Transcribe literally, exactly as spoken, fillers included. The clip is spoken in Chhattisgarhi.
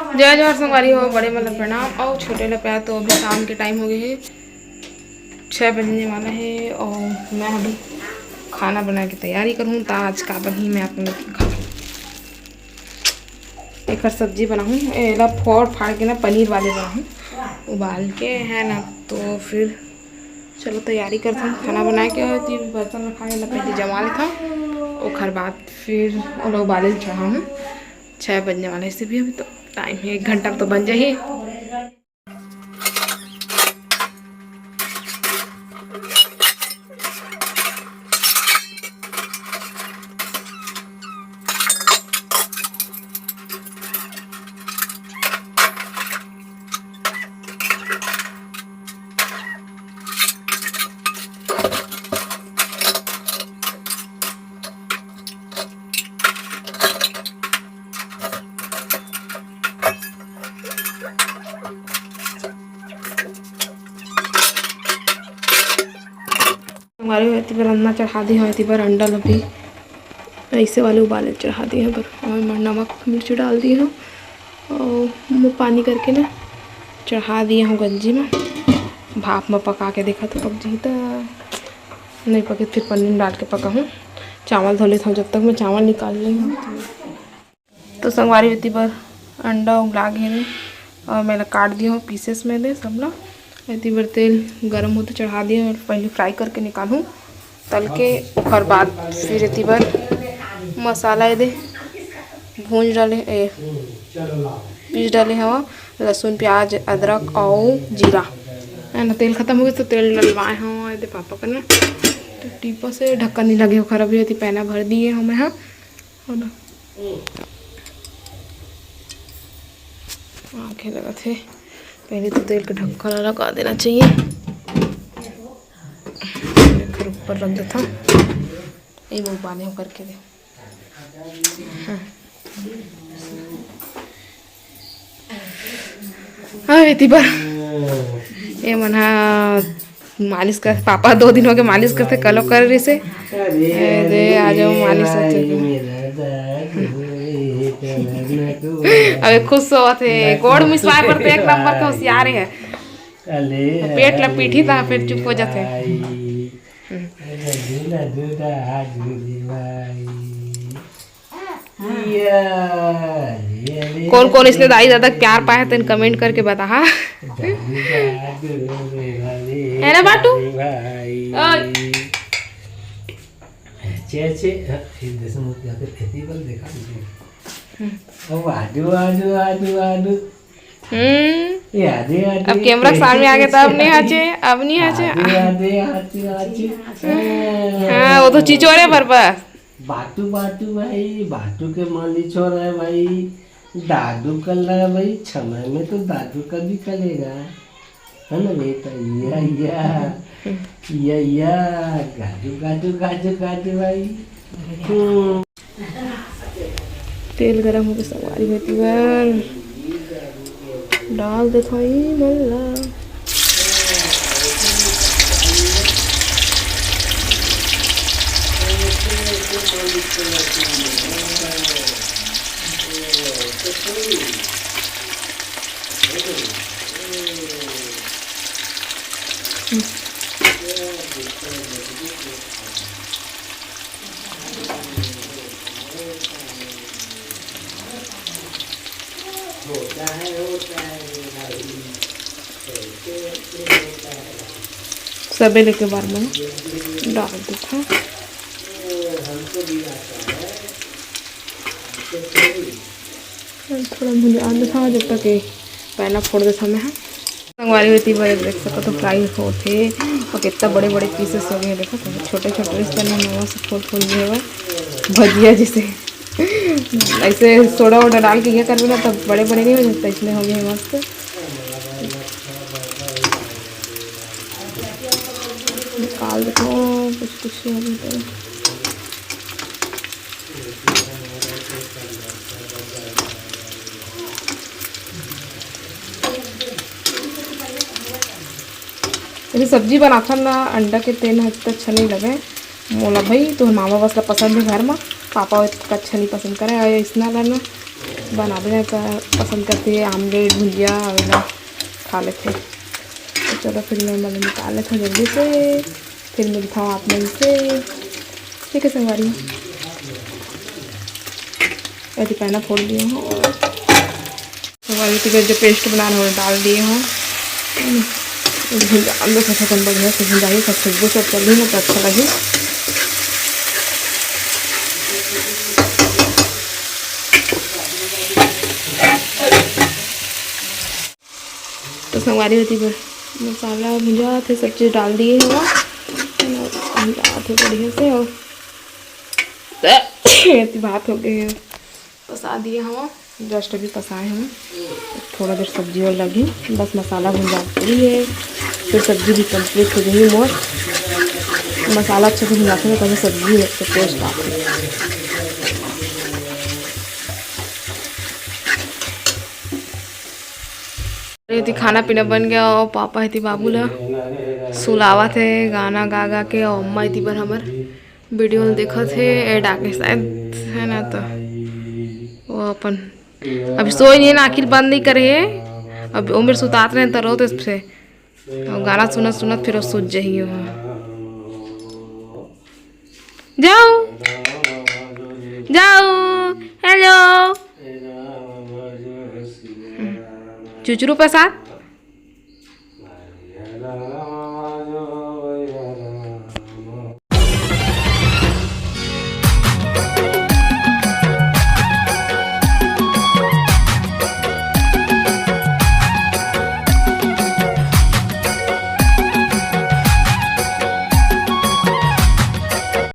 जय जोहार संगवारी हो, बड़े मन ला प्रणाम अउ छोटे ला प्यार। तो अभी शाम के टाइम हो गए हे, छः बजने वाला है और मैं अभी खाना बना के तैयारी करूँ। तो आज का बनी मैं आप लोग के खाना, एकर सब्जी बनाहूँ, एला फोड़ फाड़ के ना पनीर वाले बनाहूँ, उबाल के, है ना। तो फिर चलो तैयारी करथन खाना बनाए के। और तीन बर्तन रखा है, पहले जमा लेथन, ओखर बाद फिर ओला उबाले ल चढ़ाहूँ। छः बजने वाला है, इसे भी अभी तो टाइम है, एक घंटा में तो बन जाही। हमारे एती बर अंडा चढ़ा दे हवे, एती बर अंडा ल भी ऐसे वाले उबाले चढ़ा दिए हवे, बर ओमे नमक मिर्ची डाल दिए हवे और म-, पानी करके ना चढ़ा दिए हवे गंजी में। भाप में पका के देखा तो पक जाही, त नहीं पके फिर पनीर डाल के पकाहूँ। चावल धो लेथन, जब तक मैं चावल निकाल लेहूँ। तो संगवारी, एती बर अंडा उबला गे हे और मैं ला काट दिए हूँ पीसेस में ले सबला। एती बर तेल गरम होते चढ़ा दिए हूँ, पहले फ्राई करके निकालूँ तल के, ओकर बाद फिर एती बर मसाला एदे भूंज डाले, ए, पीस डाले हवा, लहसुन, प्याज, अदरक अउ जीरा, है ना। तेल खत्म हो गए तो तेल डलवाए हवा एदे पापा कने। तो टीपा से ढक्कन नहीं लगे ओखर, अभी एती पैना भर दिए हवे हा। हो ना? आँखें लगत हे। पहले तो तेल के ढक्कन ला लगा देना चाहिए। एकर ऊपर रख देता। ये वो बाने हो करके दे। हाँ। हाँ, एती बर। ये मन हा मालिश कर, पापा दो दिन हो गए मालिश करते, कलो कर रही से। अरे, ए दे, आ जाओ, मालिश भाई, होते। मेरा दादू, ये तो लगना को अबे खुश होवत हे, गोड़ मिसवाए पर तो एक नंबर के होशियार है। अले, पेट ला अरे, पीठी ता, फिर चुप हो जाते। भाई। हम्म। अरे, दूल्हा, दूल्हा, हाथ दूल्हे भाई। या, ये रे, कौन कौन इसने दाई दादा के प्यार पाए हे, तेन कमेंट करके बताहा। है ना बाटू? भाई। ओए। अच्छे, अच्छे, हाँ, फिर जैसे मुझे यहाँ पे फेस्टिवल देखा तुझे। हम्म। ओ, आजू, आजू, आजू, आजू। हम्म। ये आजू, आजू, अब कैमरा के सामने आ गए, तब नहीं आचे, अब नहीं आचे। आजू, आजू, आजू, आजू। हाँ, वो तो चिचोरे पर बस। बाटू, बाटू भाई, बाटू के मालिक हो रहा है भाई। दादू कर रहा है भाई, समय में तो दादू का भी करेगा, है ना बेटा? या, या, या, या, गाजू, गाजू, गाजू, गाजू भाई। हम्म। तेल गरम होके सवारी होती बर डाल देथो ई मन ला। सबे लेके बार में डाल देथों। थोड़ा भुंजा देथों, जब तक ये पैना फोड़ देथों मैं, हाँ। संगवारी हो, एती बर देख सकत हो, फ्राई होत हे और कितना बड़े-बड़े पीसेस हो गए हैं। देखो तो, छोटे-छोटे इस तरह नवा से फूल फूल गए हुए भजिया जैसे। ऐसे सोडा वोडा डाल के ये करबे ना, तब बड़े-बड़े नहीं हो जाते, इसलिए हो गए मस्त। निकाल देता हूँ कुछ कुछ अभी तो। जैसे सब्जी बनाथन ना, अंडा के तेल ह इतना अच्छा नहीं लगे मोला भाई, तो मामा बस ला पसंद है घर में, पापा इतना अच्छा नहीं पसंद करे। और इसना ला ना बनाबे ना प-, पसंद करथे, आमलेट, भुजिया, अउ एला खा लेथे। तो चलो, फिर मैं मन निकाल लेथव जल्दी से, फिर मिलथव आप मन से। ठीक है संगवारी, एती पैना फोड़ दिए हव। संगवारी, तो जो पेस्ट बनाना हो, डाल दिए हव। भुंजा, अंदर से खत्म बढ़िया से भुंजाही, सब खुशबू सब चल रही ना, तो अच्छा लगे। तो संगवारी, एती बर मसाला भुंजात हे, सब चीज डाल दिए हव, भुंजात हे बढ़िया से। और एती भात हो गए हे, पसा दिए हव, जस्ट अभी पसाए हव। थोड़ा देर सब्जी और लगी, बस मसाला भुंजात पूरी है, फिर सब्जी भी कंप्लीट हो जाही मोर। मसाला अच्छा से भुंजाते हैं, तभी सब्जी अच्छा टेस्ट आती है। एती खाना पीना बन गया और पापा एती बाबू ला सुलावत हे गाना गा गा के, और अम्मा एती बर हमर वीडियो ल देखत हे, एड आके शायद, है ना, तो वो अपन अभी सोए नहीं ना, आँखी ल बंद नहीं करे हे। अब ओमेर सुतात रहे तो रोत से, और गाना सुनत सुनत फिर वो सुत जाही। वो जाओ, जाओ, हेलो। चुचरू प्रसाद,